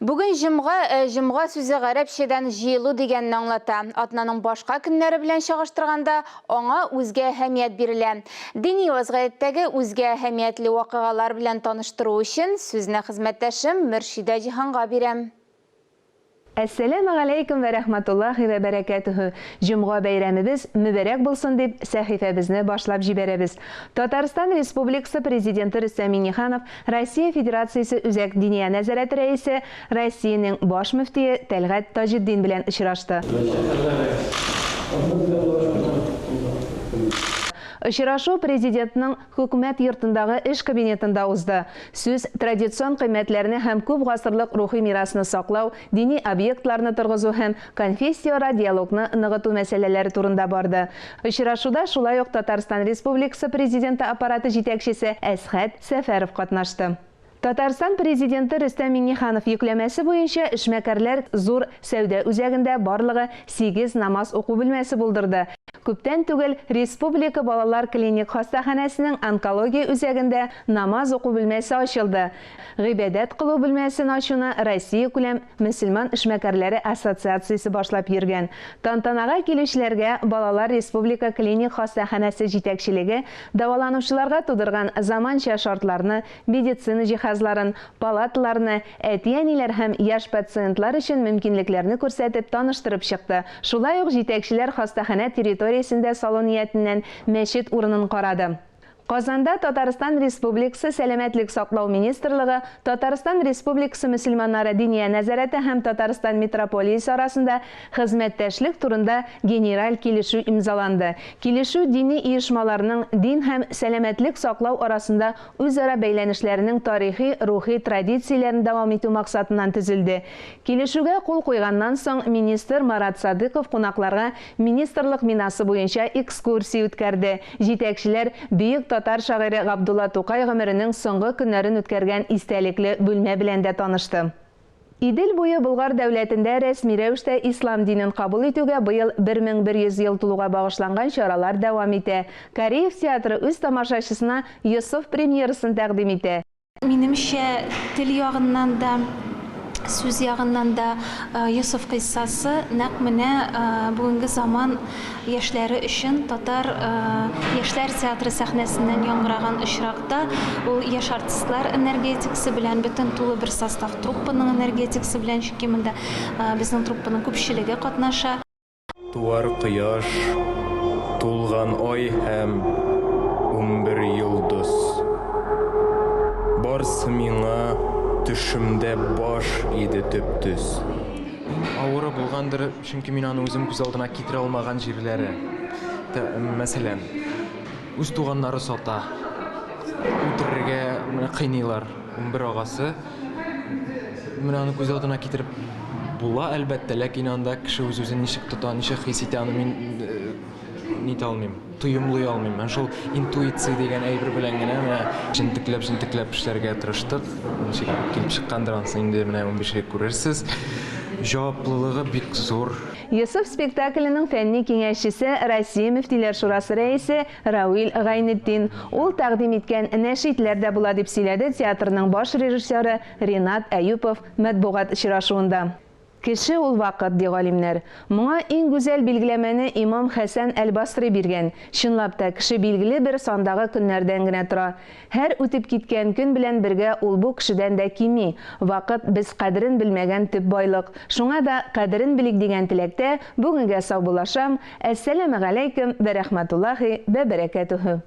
Бүген җомга, ә җомга сүзе гарәпчәдән җыелу дигәнне аңлата. Атнаның башка көннәре белән чагыштырганда, аңа үзгә әһәмият бирелә. Дини вазгыятьтәге үзгә әһәмиятле вакыйгалар белән таныштыру өчен сүзне хезмәттәшем Мөршидә Җиһанга бирәм. Әссәләмегаләйкүм вә рәхмәтуллаһи вә бәрәкәтүһү! Җомга бәйрәмебез мөбәрәк булсын дип, сәхифәбезне башлап җибәрәбез. Татарстан Республикасы Президенты Рөстәм Миңнеханов Россия Федерациясе Үзәк Диния нәзарәте рәисе, Россиянең Баш мөфтие Тәлгать Таҗетдин белән очрашты. Очрашу Президентның Хөкүмәт йортындагы эш кабинетында узды. Сүз традицион кыйммәтләрне һәм күп гасырлык рухи мирасны саклау, дини объектларны торгызу һәм конфессияара диалогны ныгыту мәсьәләләре турында барды. Очрашуда шулай ук Татарстан Республикасы Президенты Аппараты җитәкчесе Әсхәт Сәфәров катнашты. Татарстан Президенты Рөстәм Миңнеханов йөкләмәсе буенча эшмәкәрләр зур сәүдә үзәгендә барлыгы сигез намаз уку бүлмәсе булдырды. Күптән түгел Республика балалар клиник хастаханәсенең онкология үзәгендә намаз уку бүлмәсе ачылды. Гыйбадәт кылу бүлмәсен ачуны Россиякүләм мөселман эшмәкәрләре ассоциациясе башлап йөргән. Тантанага килүчеләргә Балалар республика клиник хастаханәсе җитәкчелеге дәваланучыларга тудырган заманча шартларны, медицина җиһазларын, палаталарны, әти-әниләр һәм яшь пациентлар өчен мөмкинлекләрне күрсәтеп таныштырып чыкты. Шулай ук җитәкчеләр хастаханә территориясендә салу ниятеннән мәчет урынын карады. Казанда Татарстан Республикасы Сәламәтлек саклау министрлыгы, Татарстан Республикасы мөселманнары Диния нәзарәте һәм Татарстан митрополиясе арасында хезмәттәшлек турында генераль килешү имзаланды. Килешү дини оешмаларның дин һәм сәламәтлек саклау арасында үзара бәйләнешләренең тарихи-рухи традицияләрен дәвам итү максатыннан төзелде. Килешүгә кул куйганнан соң, министр Марат Садыйков кунакларга министрлык бинасы буенча экскурсия үткәрде. Җитәкчеләр бөек татар шагыйре Габдулла Тукай гомеренең соңгы көннәрен үткәргән истәлекле бүлмә белән дә танышты. Идел буе Болгар дәүләтендә рәсми рәвештә ислам динен кабул итүгә быел 1100 ел тулуга багышланган чаралар дәвам итә. Кариев театры үз тамашачысына Йосыф премьерасын тәкъдим итә. Минемчә, тел ягыннан да, сүз ягыннан да Йосыф кыйссасы нәкъ менә бүгенге заман яшьләре өчен татар яшьләр театры сәхнәсеннән яңгыраган очракта, ул яшь артистлар энергетикасы белән, бөтен тулы бер состав труппаның энергетикасы белән, чөнки монда безнең труппаның күпчелеге катнаша. Туар кояш, тулган ай һәм 11 йолдыз. Барсы миңа төшемдә баш иде төп-төз. Иң авыры булгандыр, чөнки мин аны үзем күз алдына китерә алмаган җирләре. Мәсәлән, үз туганнары сата, үтерергә менә кыйныйлар. 11 агасы. Менә аны күз алдына китереп була, әлбәттә, ләкин анда кеше үз-үзен ничек тота, ничек хис итә, аны мин нитә алмыйм, тоемлый алмыйм. Менә шул интуиция дигән әйбер белән генә менә җентекләп-җентекләп эшләргә тырыштык. Ничек килеп чыккандыр анысы инде менә унбишегә күрерсез. Җаваплылыгы бик зур. Йосыф спектакленең фәнни киңәшчесе Россия мөфтиләр шурасы рәисе Равил Гайнетдин. Ул тәкъдим иткән нәшидләр дә була, дип сөйләде театрның баш режиссеры Ренат Әюпов матбугат очрашуында. Кеше ул вакыт, ди галимнәр. Моңа иң гүзәл билгеләмәне имам Хәсән әл-Басри биргән. Чынлап та, кеше билгеле бер сандагы көннәрдән генә тора. Һәр үтеп киткән көн белән бергә ул бу кешедән дә кими. Вакыт, без кадерен белмәгән төп байлык. Шуңа да, кадерен белик дигән теләктә, бүгенгә саубуллашам. Әссәламегаләйкем вә рәхмәтуллаһи вә бәрәкәтүһү.